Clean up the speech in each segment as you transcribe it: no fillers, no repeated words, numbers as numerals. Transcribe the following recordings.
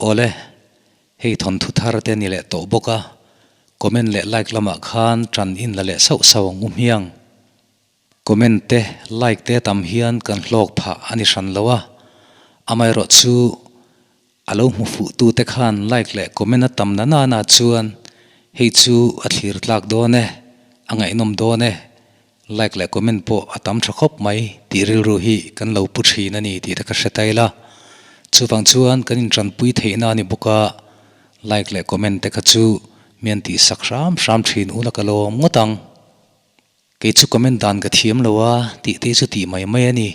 Awle, hei thawnthu thar te ni leh tawh bawk a, comment leh like lamah khan ṭan in la leh sauh sauh ang u hmiang. Comment te like te tam hian kan hlawk phah a ni hran lo a, amaherawh chu a lo hmu fuh tu te khan like leh comment a tam na nana chuan hei chu a thlir tlak dawn e, a ngaihnawm dawn e, like leh comment pawh a tam tha khawp mai tih rilru hi kan lo pu thin a ni tih te ka hre ta ila. Chuvang chuan kan intanpui theihna a ni bawk a, like leh comment te kha chu mi an tihsak hram hram thin ula ka lawm ngawt ang. Kei chu comment dan ka thiam lo a tih te chu tih mai mai a ni.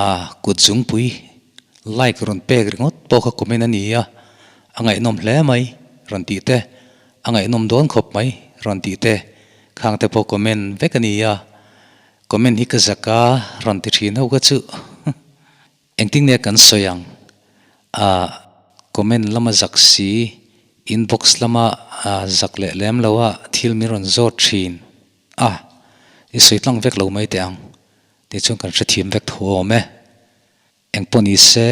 A kut zungpui like rawn pek ringawt pawh kha comment a ni a, a ngaihnawm hle mai rawn tih te, a ngaihnawm dawn khawp mai rawn tih te khang te pawh comment vek a ni a. Comment hi ka zak a rawn ti thin ho kha chu Engtin nge kan sawi ang? Ah, comment lama zak si, inbox lama zak leh lem lo a thil min rawn zawt thin. Ah, i sawi tlang vek lo mai teh ang. Tichuan kan hrethiam vek tho awm e. Engpawh ni se,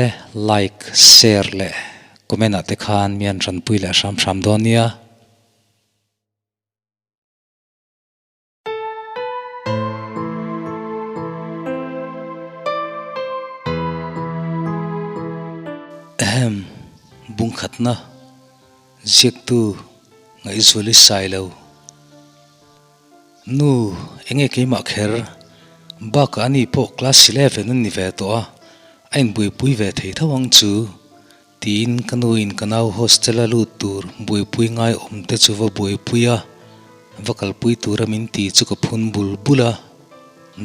like, share leh comment ah te khan mi an ranpui leh hram hram dawn nia. Ahem, bungkhatna, ziaktu ngaihzuali sai lo. Nu, enge keimah kher? Bakah ani pawh class 11 an ni ve tawh a, a inbuaipui ve thei tho ang chu. Tiin ka nuin ka nau hostel a lut tur buaipui ngai awm te chu va buaipui a, va kalpui tura min ti chu ka phun bul bul a.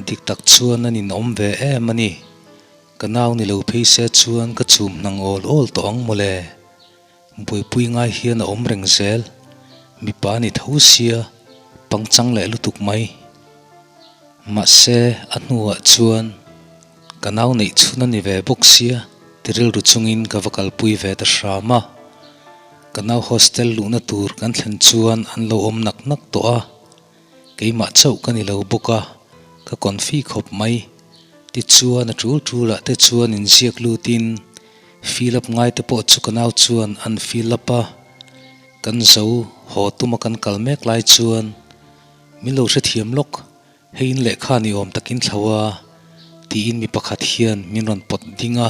Dik tak chuan an inawm ve em a ni. Ka nau ni lo phei se chuan ka chum hnang awl awl tawh ang mawle. Buaipui ngai hian a awm reng zel. Mipa a ni tho sia, pangchang leh lutuk mai. Mahse a hnuah chuan. Ka nau neih chhun a ni ve bawk sia, ti rilru chungin ka va kalpui ve ta hram a. Ka nau hostel luhna tur kan thlen chuan an lo awm nak nak tawh a, keimah chauh ka ni lo bawk a, ka confi khawp mai. Tichuan a tul tulah te chuan inziak lutin fill up ngai te pawh chu ka nau chuan an fill up a, kan zo haw tuma kan kal mek lai chuan min lo hrethiam lawk. Hei in lehkha ni awm takin thlo a, tiin mi pakhat hian min rawn pawt ding a,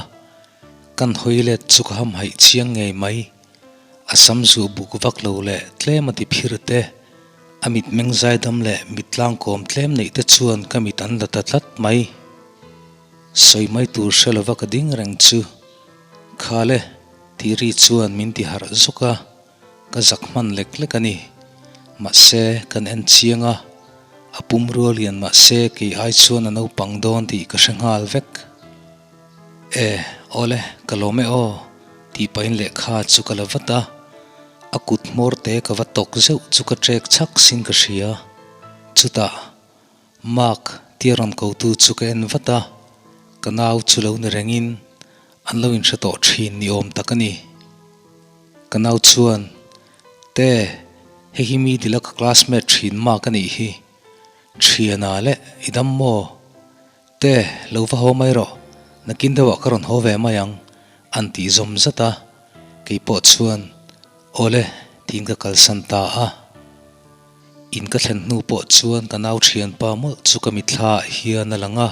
kan hawi let chu ka hamhaih chiang ngei mai. A sam zuh buk vak lo leh tlem a ti phir te, a mit meng zaidam leh mit tlangkawm tlem neih te chuan ka mit an la ta tlat mai. Sawi mai tur hre lova ka ding reng chu, Khale, tih ri chuan min ti harh zuk a. Ka zak hman lek lek a ni. Mahse, kan en chiang a, a pum rual lian mahse kei ai chuan a naupang dawn tih ka hre nghal vek. E, awle, ka lawm e aw, tih pahin lehkha chu ka la vat a, a kut hmawr te ka va tawk zeuh chu ka trek chhak sin ka hria. Chutah, Mark tia rawn kotu chu ka en vat a, ka nau chu lo ni rengin an lo inhre tawh thin ni awm tak a ni. Ka nau chuan, Te, hei hi mi dila ka classmate thin Mark a nih hi. Thiana leh i dam maw? Te, lo va haw mai rawh, nakin deuhah ka rawn haw ve mai ang, an tih zawm zat a. Kei pawh chuan, Awle, tiin ka kalsan ta a. In ka thlen hnu pawh chuan ka nau thianpa mawlh chu ka mitthla ah hian a lang a,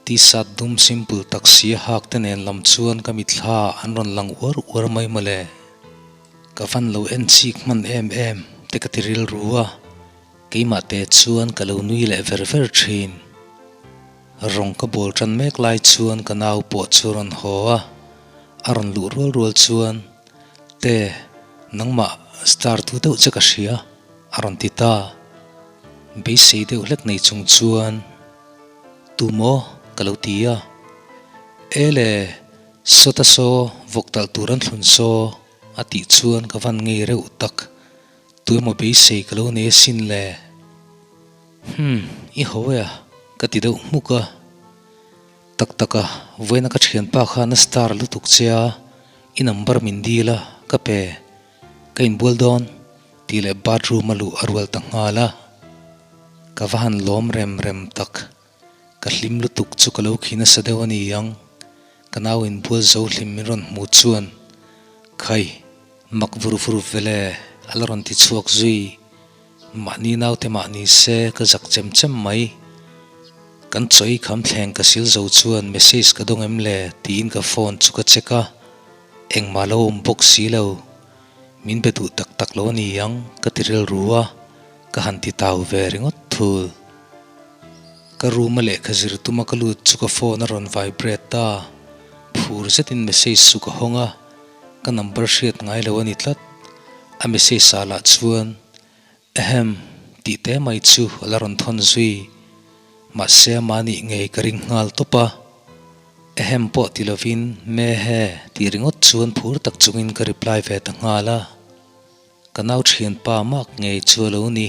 t-shirt dum simple tak si a hak te nen lam chuan ka mitthla ah an rawn lang uar uar mai mawle. Ka van lo en chik hman em em te ka ti rilru a, keimah te chuan ka lo nui leh ver ver thin. Rawng ka bawl tan mek lai chuan ka nau pawh chu a rawn haw a, a rawn luh rual rual chuan Te, nangmah star tu deuh che ka hria, a rawn ti ta. Beisei deuh hlek nei chung chuan, Tu maw? ka lo ti a. E le, sawta saw vawk talh tur an thlun saw, a tih chuan ka van ngei reuh tak. Tu emaw beisei ka lo nei asin le. Hmm, i ho e a, ka ti deuh hmuk a. Tak tak a, vawiina ka thianpa khan a star lutuk che a, i number min dil a, ka pe, ka inbual dawn, tih leh bathroom a luh a rual ta nghal a. Ka va han lawm rem rem tak, ka hlim lutuk chu ka lo khi nasa deuh a ni ang, ka nau inbual zo hlim min rawn hmu chuan. Khai, mak vur vur vele a la rawn ti chhuak zui. Mahni naute mah ni se ka zak chem chem mai. Kan chawi kham thleng ka sil zo chuan message ka dawng em le tiin ka phone chu ka check a, engmah lo awm bawk si lo. Min be duh tak tak lo a ni ang ka ti rilru a, ka han ti tau ve ringawt thul. Ka room a lehkha zir tuma ka lut chu ka phone a rawn vibrate ta. Phur zetin message chu ka hawng a, ka number hriat ngai lo a ni tlat. A message ah lah chuan Ahem tih te mai chu a la rawn thawn zui. Mahse amah nih ngei ka ring nghal tawp a. Ahem pawh ti lovin Mehe tih ringawt chuan phur tak chungin ka reply ve ta nghal a. Ka nau thianpa mak ngei chu a lo ni.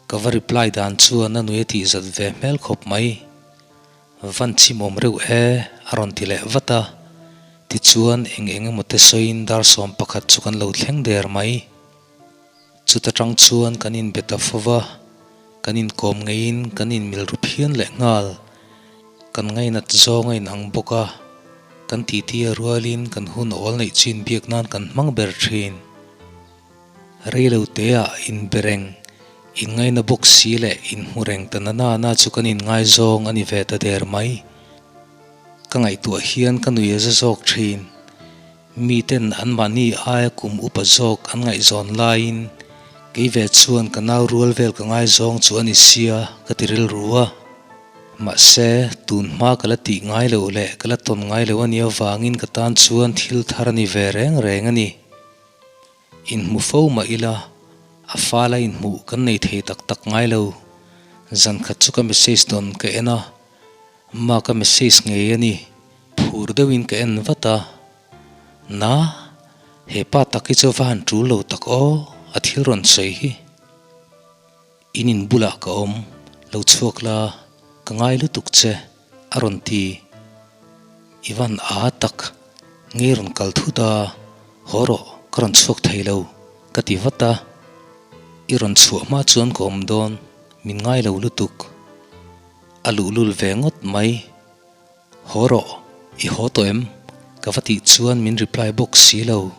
Ka va reply dan chuan a nui a tih zat ve hmel khawp mai. Van chimawm reuh e a rawn ti leh vat a. Tichuan eng eng emaw te sawiin dar 11 chu kan lo thleng der mai. Chuta tang chuan kan inbe ta fo va, kan inkawm ngeiin kan inmil ru phian leh nghal. Kan ngainat zawng a inang bawk a, kan titi a rualin kan hun awl neih chin biak nan kan hmang ber thin. Reilo teah inbe reng, inngaina bawk si leh inhmu reng ta na na na chu kan inngaizawng a ni ve ta der mai. Ka ngaihtuah hian ka nui a za zawk thin. Miten anmahni aia kum upa zawk an ngaihzawn laiin kei ve chuan ka nau rual vel ka ngaizawng chu a ni sia ka ti rilru a. Mahse, tun hma ka la tih ngai loh leh ka la tawn ngai loh a nih avangin ka tan chuan thil thar a ni ve reng reng a ni. Inhmu fo mah ila, a fala inhmuh kan nei thei tak tak ngai lo. Zankhat chu ka message dawn ka en a, Ma ka message ngei a ni, phur deuhin ka en vat a. Na, he pa tak hi chu va han tul lo tak aw, a thil rawn sawi hi. In in bulah ka awm, lo chhuak la, ka ngai lutuk che, a rawn ti. I van a tak, ngei rawn kal thut a, haw rawh, ka rawn chhuak thei lo, ka ti vat a. I rawn chhuah hma chuan ka awm dawn, min ngai lo lutuk. A luhlul ve ngawt mai. Haw rawh, i haw tawh em? Ka va tih chuan min reply bawk si lo.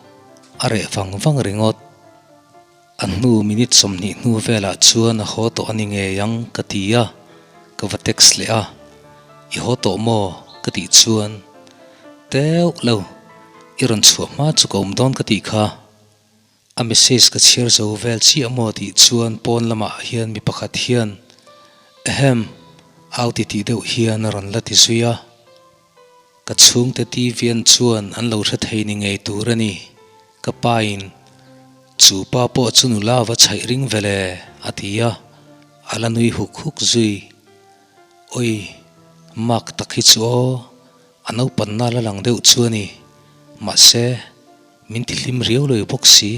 A reh vang vang ringawt. A hnu minute 20 hnu velah chuan a haw tawh a ni ngei ang ka ti a, ka va text leh a. I haw tawh maw? Ka tih chuan, Teuh lo, i rawn chhuah hma chu ka awm dawn ka tih kha. A message ka chhiar zo vel chiah maw tih chuan pawn lamah hian mi pakhat hian Ahem! Au ti tih deuh hian a rawn la ti zui a. Ka chhungte TV an chuan an lo hre thei ni ngei tur a ni. Ka pa in, Chu pa pawh chu nula va chhaih ring vel e a ti a, a la nui huk huk zui. Oi! Mark tak hi chu aw, a naupanna la lang deuh chu a ni. Mahse. Min ti hlim riau lo bawk si.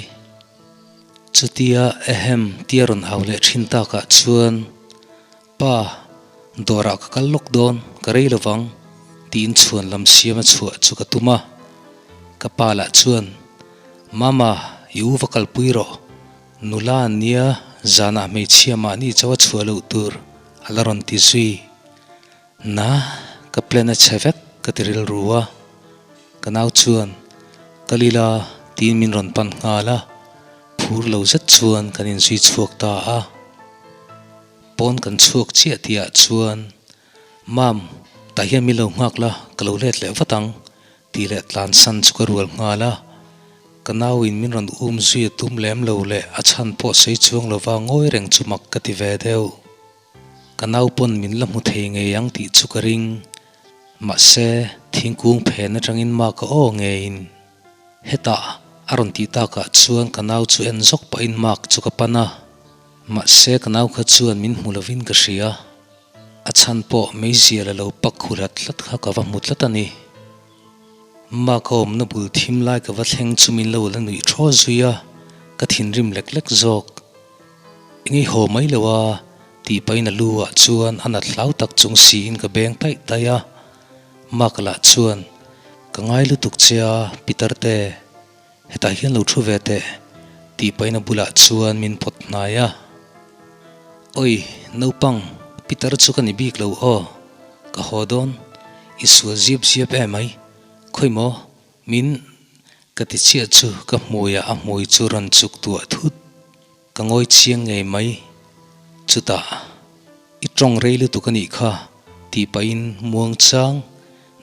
Chutia ahem tia rawn au leh thin takah chuan, Pa, dawrah ka kal lawk dawn, ka rei lovang, tiin chhuan lam siam a chhuah chu ka tum a. Ka pa lah chuan, Mama, i u va kalpui rawh. Nula an nia, zanah hmeichhia mahni chauh a chhuah loh tur, a la rawn ti zui. Na, ka plan a chhe vek ka ti rilru a, ka nau chuan kal ila tiin min rawn pan nghal a, phur lo zet chuan kan inzui chhuak ta a. Pawn kan chhuak chiah tihah chuan, Mam, tah hian min lo nghak la, ka lo let leh vat ang tih leh tlansan chu ka rual nghal a. Ka nauin min rawn um zui a tum lem lo leh a chhan pawh sawi chuang lova ngawi reng chu mak ka ti ve deuh. Ka nau pawn min la hmu thei ngei ang tih chu ka ring. Mahse, thingkung phen atangin ma ka aw ngeiin. Hetah a rawn tih takah chuan ka nau chu en zawk pahin mark chu ka pan a. Mahse, ka nau kha chuan min hmu lovin ka hria. A chhan pawh meizial a lo pak khu hlat hlat kha ka va hmu tlat a ni. Mark a awmna bul thim lai ka va thleng chu min lo la nuih thaw zui a, ka thinrim lek lek zawk. Engei haw mai lo a, tih pahin a lu ah chuan a nat hlau tak chung siin ka beng taih taih a. Mark lah chuan, Ka ngai lutuk che a, Peter te, hetah hian lo thu ve teh, tih pahin a bulah chuan min pawt hnai a. Oi, naupang, Peter chu ka ni bik lo aw, ka haw dawn, i sual ziap ziap em ai, khawi maw, min. Ka ti chiah chu ka hmuiah a hmui chu rawn chuk tuah thut. Ka ngawi chiang ngei mai. Chutah, I tawng rei lutuk a nih kha, tih pahin muang chang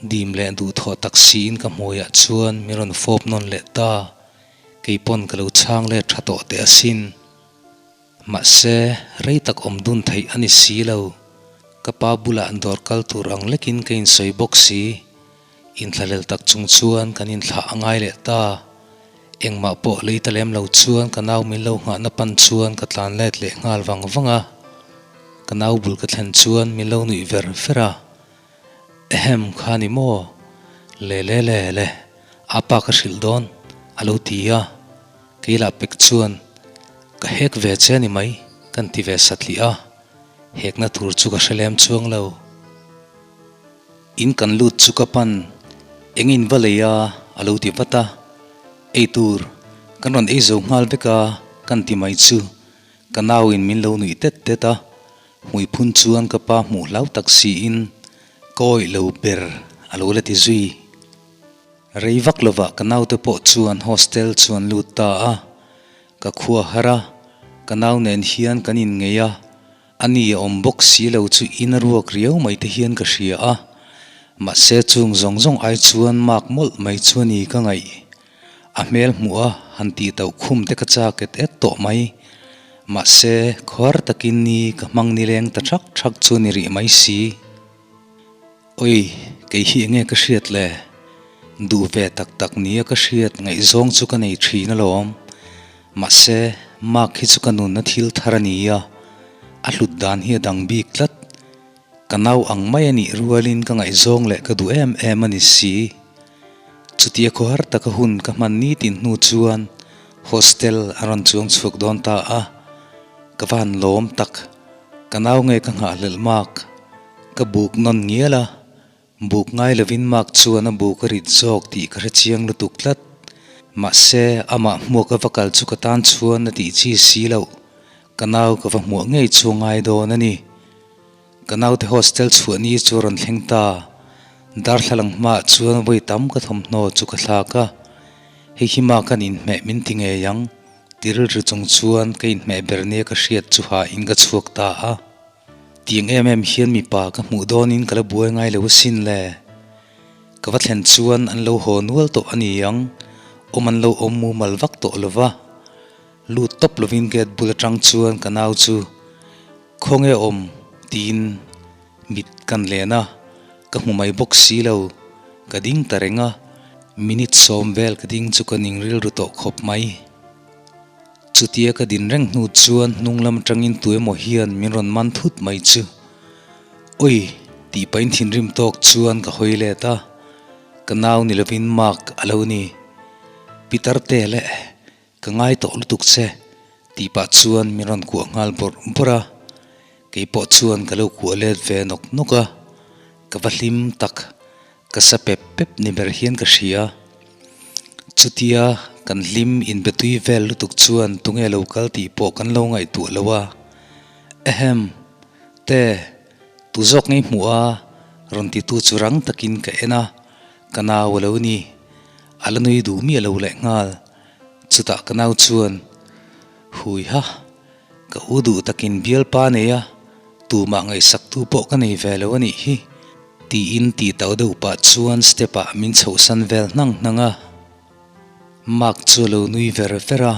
dim leh duhthawh tak siin ka hmuiah chuan min rawn fawp nawn leh ta. Kei pawn ka lo chhang let tha tawh teh asin. Mahse, rei tak awm dun theih a ni si lo. Ka pa bulah dawr kal tur ang lekin ka insawi bawk si. Inthlahlel tak chung chuan kan inthlah a ngai leh ta. Engmah pawh lei ta lem lo chuan ka nau min lo nghahna pan chuan ka tlan let leh nghal vang vang a. Ka nau bul ka thlen chuan min lo nuih ver ver a. Ehem kha ni maw? Le le le le, apa ka hrilh dawn, a lo ti a. Keilah pek chuan ka hek ve che a ni mai, kan ti ve satliah a. Hekna tur chu ka hre lem chuang lo. In kan lut chu ka pan, eng in va lei a, a lo ti vat a. Ei tur, kan rawn ei zo nghal vek a, kan ti mai chu. Ka nau in min lo nuih tet tet a, hmui phun chuan ka pa hmuh hlau tak siin ka awih lo ber a lo la ti zui. Rei vak lovah ka naute pawh chuan hostel chu an lut ta a, ka khua har a, ka nau nen hian kan inngei a, A ni a awm bawk si lo chu in a ruak riau mai te hian ka hria a, mahse chung zawng zawng ai chuan mak mawlh mai chu a ni ka ngaih. A hmel hmuh a han tih tauh khum te ka chak et et tawh mai. Mahse khuar takin ni ka hmang nileng ta thak thak chu a ni rih mai si. Oi, kei hi enge ka hriat le? Duh ve tak tak nia ka hriat ngaihzawng chu ka nei thin alawm. Mahse, Mark hi chu ka nunna thil thar a ni a, a hlut dan hi a dang bik tlat. Ka nau ang mai a nih rualin ka ngaihzawng leh ka duh em em a ni si. Chutia khawhar taka hun ka hman nitin hnu chuan hostel a rawn chuang chhuak dawn ta a, ka va han lawm tak. Ka nau nge ka nghahhlelh Mark? Ka buk nawn ngial a, buk ngai lovin Mark chuan a buk a rit zawk tih ka hre chiang lutuk tlat. Mahse, amah hmuak a va kal chu ka tan chuan a tih chi si loh. Ka nau ka va hmuah ngei chu a ngai dawn a ni. Ka naute hostel chhuah ni chu a rawn thleng ta. Darthlalang hmaah chuan vawi tam ka thawmhnaw chu ka thlak a. Hei hi Mark an inhmeh min ti ngei ang. Ti rilru chung chuan ka inhmeh ber nia ka hriat chu hahin ka chhuak ta a. Tiang em em hian mipa ka hmuh dawnin ka la buai ngai lo asin le. Ka va thlen chuan an lo haw nual tawh a ni ang, awm an lo awm mumal vak tawh lo va. Lut tawp lovin gate bul atang chuan ka nau chu Khawnge awm? tiin mit kan len a, ka hmu mai bawk si lo. Ka ding ta reng a, minute sawm vel ka ding chu ka ning rilru tawh khawp mai. Chutia ka din reng hnu chuan hnung lam atangin tu emaw hian min rawn man thut mai chu. Oi! tih pahin thinrim tawk chuan ka hawi let a, ka nau ni lovin Mark a lo ni. Pitar te leh ka ngai tawh lutuk che tih pah chuan min rawn kuah nghal bawrh bawrh a, kei pawh chuan ka lo kuah let ve nawk nawk a, ka va hlim tak. Ka sa pep pep ni ber hian ka hria. Chutia kan hlim inbetui vel lutuk chuan tunge lo kal tih pawh kan lo ngaihtuah lo a. Ehem! Te, tu zawk ngei hmuh a? Rawn titu chu rang takin ka en a, ka nau a lo ni. A la nui duh miah lo leh nghal. Chutah ka nau chuan, Hui ha! Ka u duh takin bialpa nei a, tumah ngaihsaktu pawh ka nei ve lo a nih hi, tiin tih tauh deuh pah chuan step ah min chhohsan vel hnang hnang a. Mark chu a lo nui ver ver a,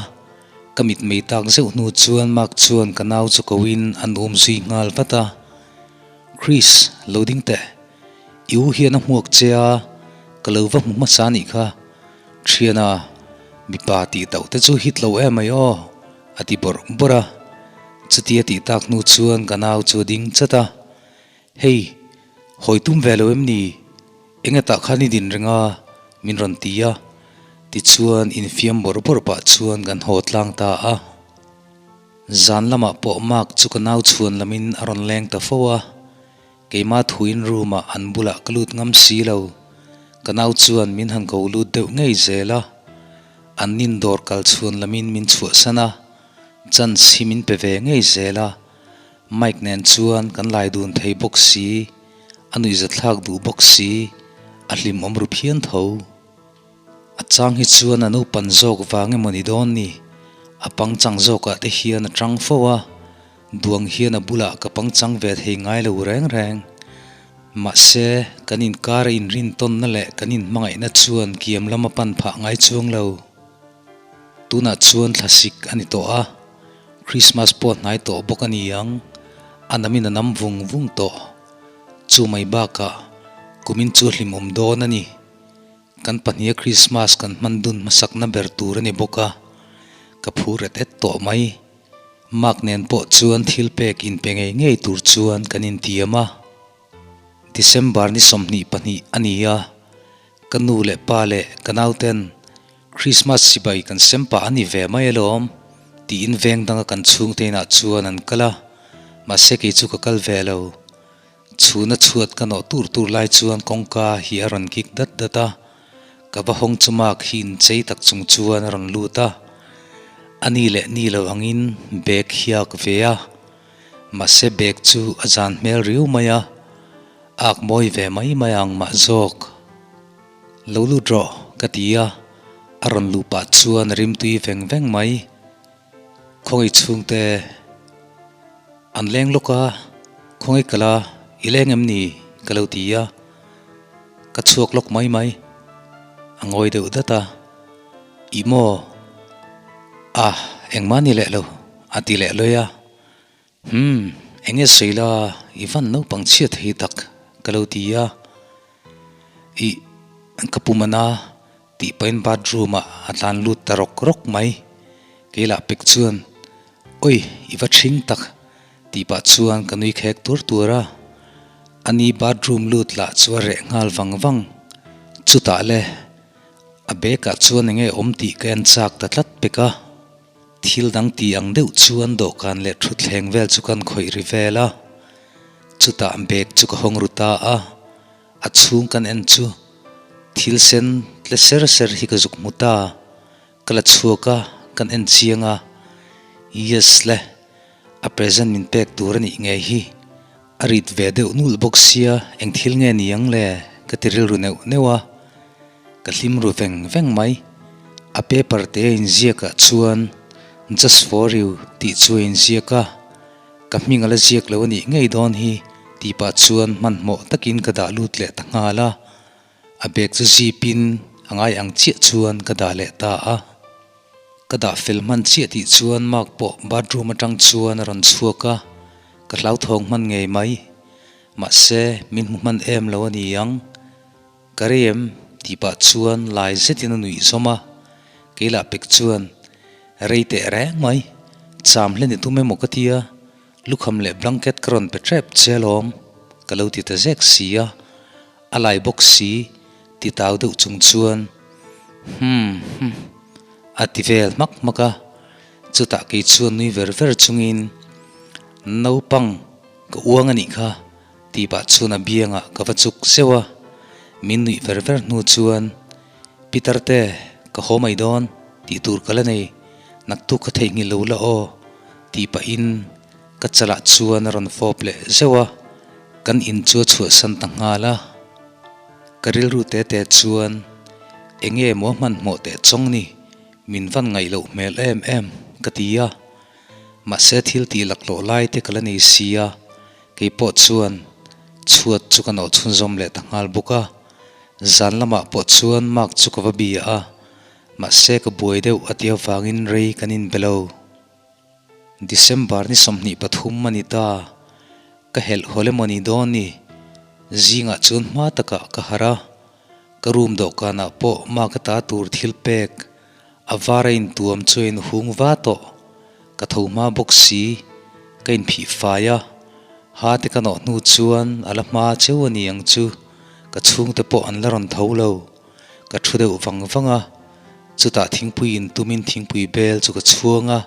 ka mitmei tak zeuh hnu chuan Mark chuan ka nau chu ko in an um zui nghal vat a. Chris, lo ding teh. I u hian a hmuak che a, ka lo va hmu hmasa a nih kha. Thiana, mipa tih tauh te chu hit lo em mai aw. A ti bawrh bawrh a, chutia tih tak hnu chuan ka nau chu a ding chat a, Hei, hawi tum ve lo em ni? Eng atah khan i din reng a? min rawn ti a, tichuan infiam bawrh bawrh pah chuan kan haw tlang ta a. Zan lamah pawh Mark chu ka nau chhuan lamin a rawn leng ta fo a, keimah thuin room ah an bulah ka lut ngam si lo, ka nau chuan min han ko lut deuh ngei zel a. An nin dawr kal chhun lamin min chhuahsan a, chance hi min pe ve ngei zel a, Mike nen chuan kan lai dun thei bawk si, a nuihzathlak duh bawk si, a hlimawm ru phian tho. A chang hi chuan a naupan zawk vang emaw ni dawn ni? A pangchang zawkah te hian a tang fo a, duang hian a bulah ka pangchang ve thei ngai lo reng reng. Mahse, kan inkar a inrintawnna leh kan inhmangaihna chuan kiam lam a pan phah ngai chuang lo. Tunah chuan thlasik a ni tawh a, Krismas pawh hnai tawh bawk a ni ang, a namin a nam vung vung tawh. Chu mai bakah kumin chu hlimawm dawn a ni. Kan pahniha Krismas kan hman dun hmasakna ber tur a ni bawk a, ka phur et et tawh mai. Mark nen pawh chuan thil pek inpe ngei ngei tur chuan kan intiam a. December ni 22 a ni a, ka nu leh pa leh ka nauten Krismas sipai kan sem pah a ni ve mai alawm tiin veng danga kan chhungte inah chuan an kal a, mahse kei chu ka kal ve lo. Chhuna chhuat ka nawh tur tur lai chuan kawngka hi a rawn kik dat dat a, ka va hawng chu mak hi inchei tak chung chuan a rawn lut a, a ni leh ni lo angin bag hiak ve a, mahse bag chu a zan hmel riau mai a, ak mawi ve mai mai ang mah zawk. Lo lut rawh ka ti a, a rawn luh pah chuan a rimtui veng veng mai. Khawngaih chhungte an leng lawk a, khawngaih kal a, i leng em ni? ka lo ti a, ka chhuak lawk mai mai, a ngawi deuh dat a, Ih maw? Ah, engmah ni leh lo, a ti leh lawi a, Umm, eng nge sawi la, i van naupang chhia thei tak, ka lo ti a, Ih, ka pum a na. Tih pahin bathroom ah a tlan lut ta rawk rawk mai. Kei lah pek chuan, Oi, i va ṭhing tak, tih pah chuan ka nui khek tuar tuar a. Ani bathroom lut lah chu a reh nghal vang vang. Chutah le, a bag ah chuan enge awm tih ka en chak ta tlat pek a. Thil dang ti ang deuh chuan dawhkan leh thutthleng vel chu kan khawih ri vel a. Chutah bag chu ka hawng ru ta a. A chhung kan en chu thil sen tle ser ser hi ka zuk hmu ta, ka la chhuak a, kan en chiang a, yes le, a present min pek tur a nih ngei hi, a rit ve deuh nulh bawk sia eng thil nge ni ang le ka ti rilru neuh neuh a, ka hlim ru veng veng mai, a paper te a inziak ah chuan just for you tih chu a inziak a. Ka hming a la ziak lo a nih ngei dawn hi tih pah chuan hmanhmawh takin ka dah lut leh ta nghal a, a bag chu zip in a ngai ang chiah chuan ka dah leh ta a. Ka dah fel hman chiah tih chuan Mark pawh bathroom atang chuan a rawn chhuak a, ka hlauthawng hman ngei mai. Mahse, min hmu hman em lo a ni ang. Ka rei em? tih pah chuan lai zetin a nuih zawm a, kei lah pek chuan rei teh reng mai, cham hlen i tum emaw ka tia, lukham leh blanket ka rawn pe tep che alawm ka lo ti ta zek si a, a lai bawk si ti tau deuh chung chuan hmm hmm a ti vel hmak hmak a, chutah kei chuan nui ver ver chungin naupang ka uang a nih kha. Tih pah chuan a biangah ka va chuk zeuh a, min nuih ver ver hnu chuan, Peter te, ka haw mai dawn, tih tur ka la nei, naktuk ka theihnghilh lo la aw, tih pahin ka chalah chuan a rawn fawp leh zeuh a, kan in chu a chhuahsan ta nghal a. Ka rilru te te chuan, Eng nge maw hmanhmawh teh chawng ni, min van ngaih loh hmel em em, ka ti a. Mahse thil tih laklawh lai te ka la nei si a, Kei pawh chuan chhuat chu ka nawh chhunzawm leh ta nghal bawk a, zan lamah pawh chuan mark chu ka va bia a, mahse ka buai deuh a tih avangin rei kan inbe lo. December ni 23 a ni ta, ka helh hawl emaw ni dawn ni, zingah chuan hma takah ka harh a, ka room dawhkanah pawh mark a ta tur thil pek A var a intuam chu a inhung va tawh. Ka tho hma bawk si, ka inphih fai a. Ha te ka nawh hnu chuan a la hma cheu a ni ang chu, ka chhungte pawh an la rawn tho lo. Ka thu deuh vang vang a, chutah thingpui intumin thingpui bel chu ka chhuang a.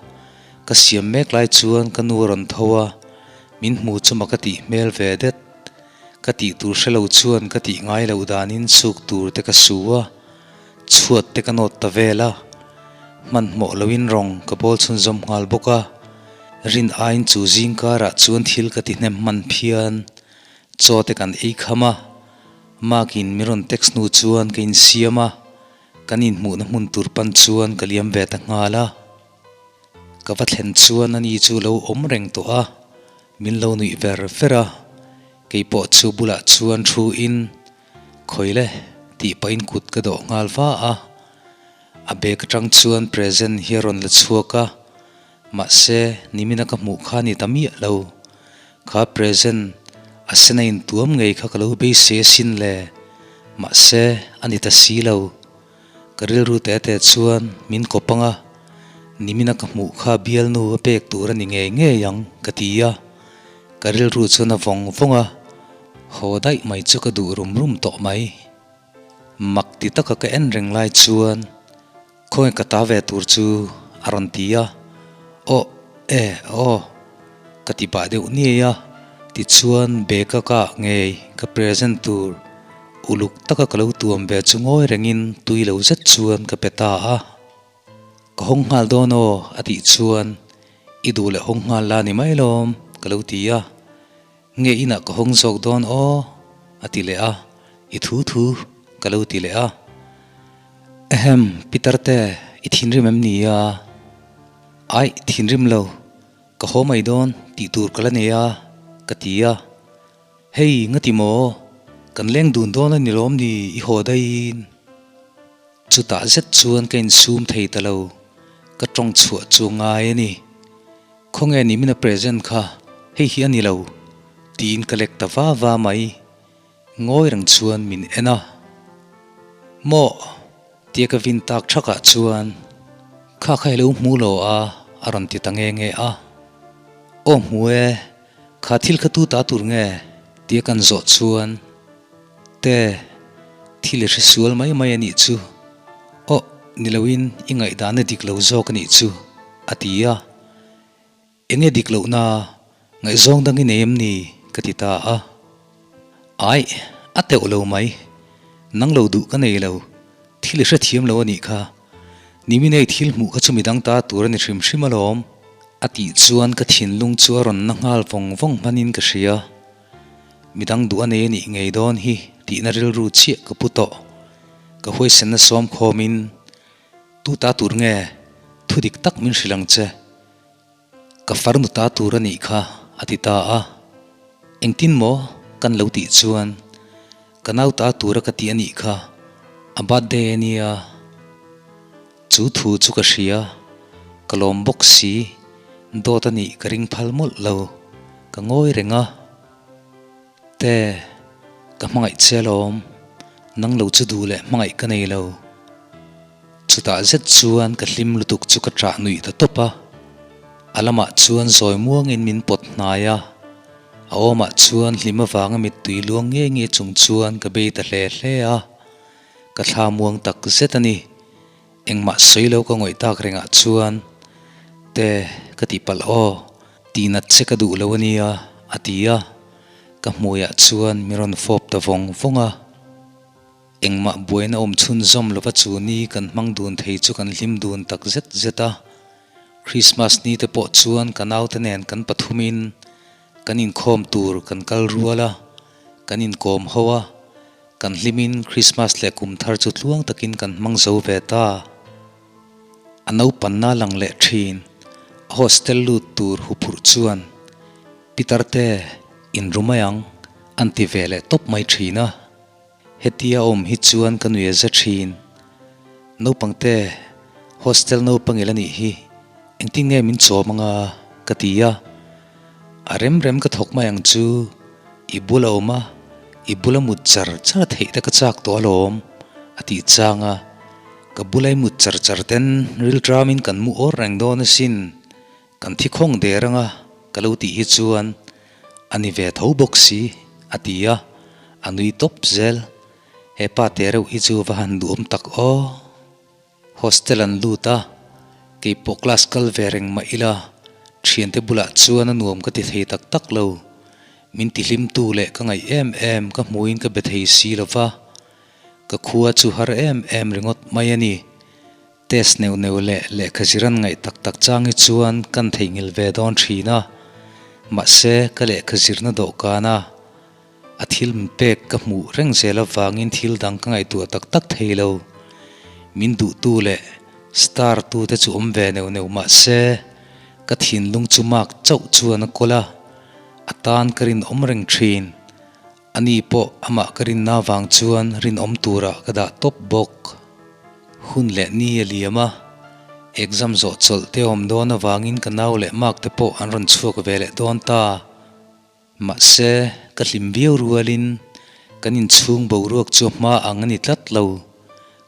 Ka siam mek lai chuan ka nu a rawn tho a, min hmu chu mak a tih hmel ve det. Ka tih tur hre lo chuan ka tih ngai loh danin suk tur te ka su a. Chhuat te ka nawt ta vel a, hmanhmawh loin rawng ka bawl chhunzawm nghal bawk a, rin aiin chu zing karah chuan thil ka ti hnem hman phian. Chaw te kan ei kham a, Mark in min rawn text hnu chuan ka insiam a, Kan inhmuhna hmun tur pan chuan ka liam ve ta nghal a. Ka va thlen chuan ani chu lo awm reng tawh a, min lo nuih ver ver a. Kei pawh chu bulah chuan thu in, Khawi le, tih pahin kut ka dawh nghal va a. A bag atang chuan present hi a rawn la chhuak a, mahse nimina ka hmuh kha a ni ta miah lo. Kha present a sen a intuam ngei kha ka lo beisei asin le, mahse a ni ta si lo. Ka rilru te te chuan min kawp ang a, nimina ka hmuh kha bialnu a pek tur a ni ngei ngei ang ka ti a, ka rilru chuan a vawng vawng a, haw daih mai chu ka duh rum rum tawh mai. Mak ti taka ka en reng lai chuan khawnge ka ta ve tur chu a rawn ti a, Aw e aw ka ti pah deuh niai a, tichuan bag a kah ngei ka present tur uluk taka ka lo tuam ve chu ngawi rengin tui lo zet chuan ka pe ta a, Ka hawng nghal dawn aw a tih chuan i duh leh hawng nghal la ni mai lawm ka lo ti a. Nge inah ka hawng zawk dawn aw? a ti leh a, I thu thu ka lo ti leh a. Ehem, Peter te, i thinrim em ni a? Aih, thinrim lo, ka haw mai dawn tih tur ka la nei a, ka ti a. Hei, ngati maw? Kan leng dun dawn a ni lawm ni i haw daihin? Chutah zet chuan ka insum thei ta lo, ka tawng chhuah chu ngai a ni. Khawnge ni mina present kha, hei hi a ni lo, tiin ka lek ta va va mai. Ngawi reng chuan min en a. Maw? tia ka vin tak thakah chuan, Kha kha i lo hmu lo a, a rawn ti ta nge nge a. Aw hmu e, kha thil kha tu ta tur nge? tia kan zawh chuan, Te, thil i hre sual mai mai a nih chu. Aw, ni loin i ngaihdan a dik lo zawk a nih chu, a ti a. Enge dik lohna, ngaihzawng dang i nei em ni? ka ti ta a. Aih, a teuh lo mai. Nang lo duh ka nei lo. Thil i hrethiam lo a nih kha. Niminei thil hmuh kha chu midang ta tur a ni hrim hrim alawm, a tih chuan ka thinlung chu a rawn na nghal vawng vawng hmanin ka hria. Midang duh a nei a nih ngei dawn hi tihna rilru chiah ka pu tawh. Ka huaisenna sawm khawmin, Tu ta tur nge? Thu dik tak min hrilh ang che. Ka farnu ta tur a nih kha, a ti ta a. Engtin maw kan lo tih chuan, Ka nau ta tura ka ti a nih kha, a birthday a nia. Chu thu chu ka hria, ka lawm bawk si, dawt a nih ka ring phal mawlh lo, ka ngawi reng a. Te, ka hmangaih che alawm, nang lo chu duh leh hmangaih ka nei lo. Chutah zet chuan ka hlim lutuk chu ka ṭah nuih ta tawp a, a lamah chuan zawi muangin min pawt hnai a, a awmah chuan hlim avanga mittui luang nge nge chung chuan ka bei ta hle hle a. Ka thla muang tak zet a ni. Engmah sawi lo ka ngawih tak rengah chuan, Te, ka tih palh aw, tihnat che ka duh lo a nia, a ti a. Ka hmuiah chuan min rawn fawp ta vawng vawng a. Engmah buaina awm chhunzawm lova chu ni kan hmang dun thei chu kan hlim dun tak zet zet a. Krismas ni te pawh chuan ka naute nen kan pathumin kan inkhawm tur kan kal rual a, kan inkawm ho a. Kan hlimin Krismas leh kum thar chu tluang takin kan hmang zo ve ta. A naupanna lang leh thin, a hostel lut tur huphurh chuan Pitar te in ru mai ang an ti ve leh tawp mai thin a. Hetia awm hi chuan ka nui a za thin. Naupang te hostel naupang ila nih hi engtin nge min chawm anga ka ti a. A rem rem ka thawk mai ang chu i bula awm a, i bula mut char char theih te ka chak tawh alawm a tih chang a, ka bula i mut char char ten rilṭamin kan mu awr reng dawn asin, kan thi khawng der anga ka lo tih hi chuan a ni ve tho bawk si a ti a, a nui tawp zel, he pa te reuh hi chu va han duhawm tak aw. Hostel an lut a, keipawh class kal ve reng mah ila, thiante bulah chuan a nuam ka ti thei tak tak lo. Min ti hlimtu leh ka ngaih em em ka hmuhin ka be thei si lo va, ka khua chu har em em ringawt mai a ni. Test neuh neuh leh lehkha zir an ngaih tak tak chang hi chuan kan theihnghilh ve dawn thin a, mahse ka lehkha zirna dawhkan a, A thil min pek ka hmuh reng zel avangin thil dang ka ngaihtuah tak tak thei lo. Min duhtu leh star tu te chu awm ve neuh neuh mah se, ka thinlung chu Mark chauh chuan a kawl a, a tan ka rinawm reng thin. Ani pawh amah ka rinna vang chuan rinawm turah ka dah tawp bawk. Hun leh ni a liam a, exam zawh chawlh te awm dawn avangin ka nau leh Mark te pawh an rawn chhuak ve leh dawn ta. Mahse, ka hlim viau rualin kan inchhung boruak chu a hma ang a ni tlat lo.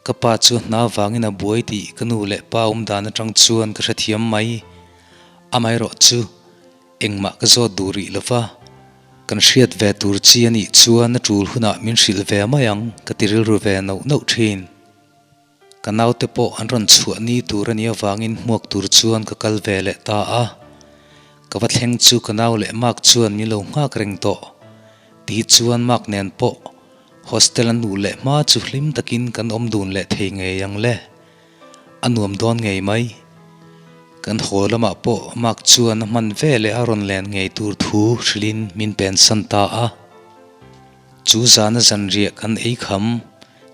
Ka pa chu hna vangin a buai tih ka nu leh pa awm dan atang chuan ka hrethiam mai. Amaherawh chu engmah ka zawt duh rih lo va, kan hriat ve tur chi a nih chuan a tul hunah min hrilh ve mai ang ka ti rilru ve nauh nauh thin. Ka naute pawh an rawn chhuah ni tur a nih avangin hmuak tur chuan ka kal ve leh ta a. Ka va thleng chu ka nau leh Mark chuan min lo nghak reng tawh. Ti chuan Mark nen pawh hostel an luh leh hma chu hlim takin kan awm dun leh thei ngei ang le. A nuam dawn ngei mai. Kan haw lamah pawh Mark chuan a hman ve leh a rawn len ngei tur thu hrilhin min pensan ta a. Chu zana zanriah kan ei kham,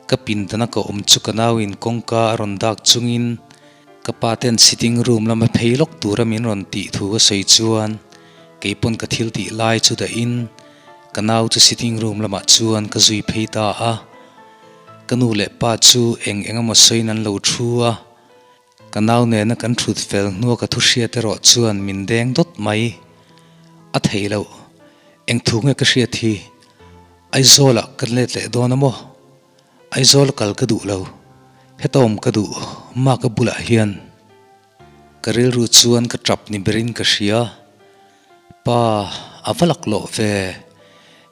ka pindana ka awm chu ka nauin kawngka a rawn dak chungin ka pa ten sitting room lama phei lawk tura min rawn tih thu ka sawi chuan keipawn ka thil tih lai chu dahin ka nau chu sitting room lamah chuan ka zui phei ta a. Ka nu leh pa chu eng eng emaw sawiin an lo thu a, ka nau nena kan thut fel hnua ka thu hriat erawh chuan min deng dawt mai. A theih loh. Eng thu nge ka hriat hi? Aizawlah ka let leh dawn a maw? Aizawl kal ka duh lo. Heta awm ka duh, Mark-a bulah hian. Ka rilru chuan ka tap ni berin ka hria. Pa, a va lak loh ve.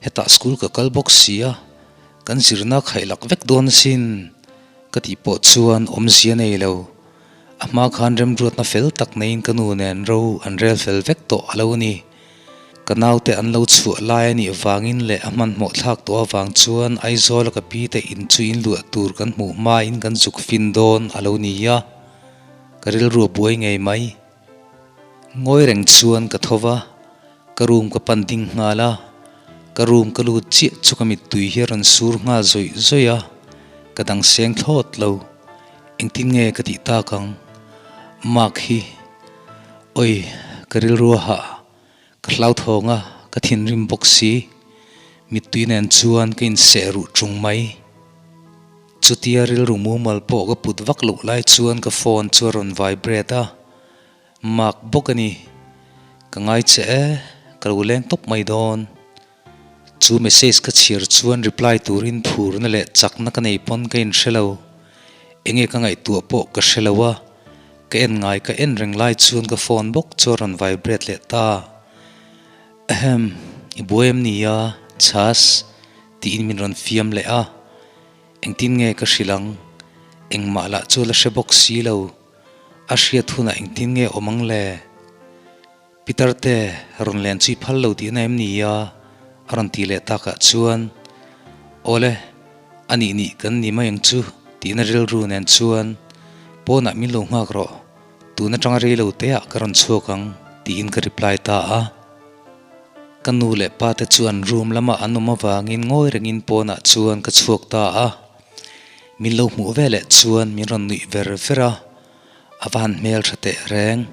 Hetah school ka kal bawk si a, kan zirna khaih lak vek dawn asin ka tih pawh chuan awmzia nei lo. A hma khan remruatna fel tak neiin ka nu nen ro an rel fel vek tawh a lo ni. Ka naute an lo chhuah lai a nih vangin leh a hmanhmawh thlak tawh avang chuan Aizawla ka pi te in chu in luah tur kan hmuh hmain kan zuk fin dawn a lo ni a, ka rilru a buai ngei mai. Ngawi reng chuan ka tho va, ka room ka pan ding nghal a, ka room ka lut chiah chu ka mittui hi a rawn sur nghal zawih zawih a, ka dang seng thlawt lo. Engtin nge ka tih tak ang? Mark hi. Oi, ka rilru a hah, ka hlauthawng a, ka thinrim bawk si. Mittui nen chuan ka inseh ruh ṭung mai. Chutia rilru mumal pawh ka put vak loh lai chuan ka phone chu a rawn vibrate a, Mark bawk a ni. Ka ngai che e, ka lo leng tawp mai dawn. Chu message ka chhiar chuan reply turin phurna leh chakna ka nei pawn ka inhre lo. Enge ka ngaihtuah pawh ka hre lo a, ka en ngai ka en reng lai chuan ka phone bawk chu a rawn vibrate leh ta. Ahem, i buai em ni a, chhas? tiin min rawn fiam leh a. Engtin nge ka hrilh ang? Engmah lah chu la hre bawk si lo. A hriat hunah engtin nge awm ang le? Pitar te rawn len chu i phal lo tihna em ni a? a rawn ti leh takah chuan, Awle, a nih nih kan ni mai ang chu tihna rilru nen chuan pawnah min lo nghak rawh, tun atanga rei lo teah ka rawn chhuak ang tiin ka reply ta a. Ka nu leh pa te chuan room lamah an awm avangin ngawi rengin pawnah chuan ka chhuak ta a. Min lo hmuh veleh chuan min rawn nuih ver ver a. A va han hmel tha teh reng.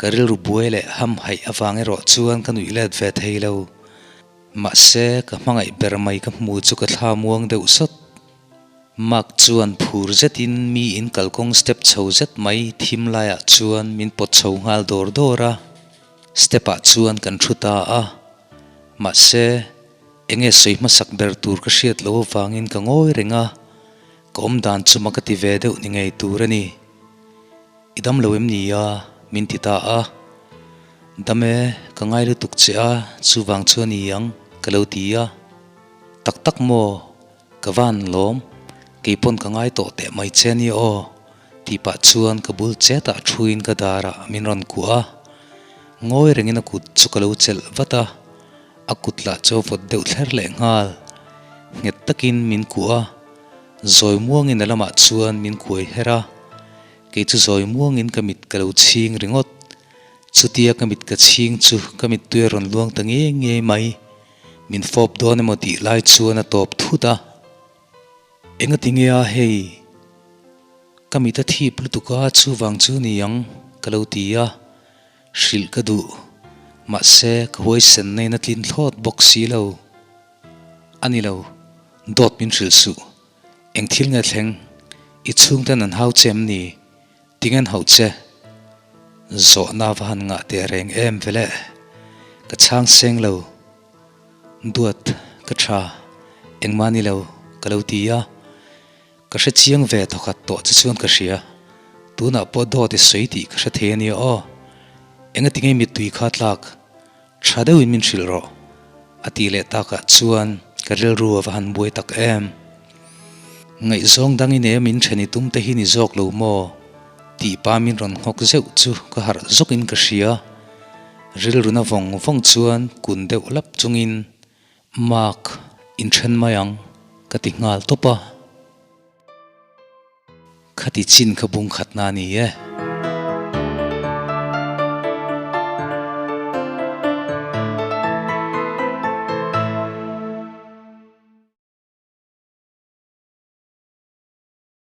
Ka rilru buai leh ham haih avang erawh chuan ka nuih let ve thei lo. Mahse, ka hmangaih ber mai ka hmu chu ka thla muang deuh sawt. Mark chuan phur zetin mi in kalkawng step chho zet mai thim laiah chuan min pawt chho nghal dawr dawr a. Step ah chuan kan thu ta a. Mahse, enge sawi hmasak ber tur ka hriat loh avangin ka ngawi reng a. Ka awm dan chu mak a ti ve deuh ni ngei tur a ni. I dam lo em ni a? Min ti ta a. Dam e, ka ngai lutuk che a, chuvang chu a ni ang, ka lo ti a. Tak tak maw? Ka van lawm, kei pawn ka ngai tawh teh mai che a nia aw, tih pah chuan ka bul chetah thuin ka darah min rawn kuah a. Ngawi rengin a kut chu ka lo chelh vat a. A kut lah chu a vawt deuh thler leh nghal. Nghet takin min kuah a, zawi muangin a lamah chuan min kuai her a. Kei chu zawi muangin ka mit ka lo chhing ringawt. Chutia ka mit ka chhing chu ka mittui a rawn luang ta ngei ngei mai. Min fawp dawn emaw tih lai chuan a tawp thut a. Engati nge a hei? Ka mit a thip lutuk a, chuvang chu ni ang ka lo ti a, hrilh ka duh. Mahse, ka huaisen nain a tlin thlawt bawk si lo. A ni lo, dawt min hrilh suh. Eng thil nge thleng? I chhungten an hau che em ni? Tinge an hauh che? Zawhna va han ngah teh reng em vele? Ka chhang seng lo. Duat, ka tha, engmah ni lo, ka lo ti a. Ka hre chiang ve thawkhat tawh che chuan ka hria. Tunah pawh dawt i sawi tih ka hre thei a nia aw. Enga tinge mittui kha tlak? Tha deuhin min hrilh rawh. A tih leh takah chuan ka rilru a va han buai tak em. Ngaihzawng dang i nei a min then i tum te hi ni zawk lo maw? Tih pa min rawn nghawk zeuh chu ka harh zawkin ka hria. Rilruna vawng vawng chuan kun deuh lap chungin Mark, inthen mai ang, ka ti nghal tawp a. Khati chin kha bung khatna a ni e.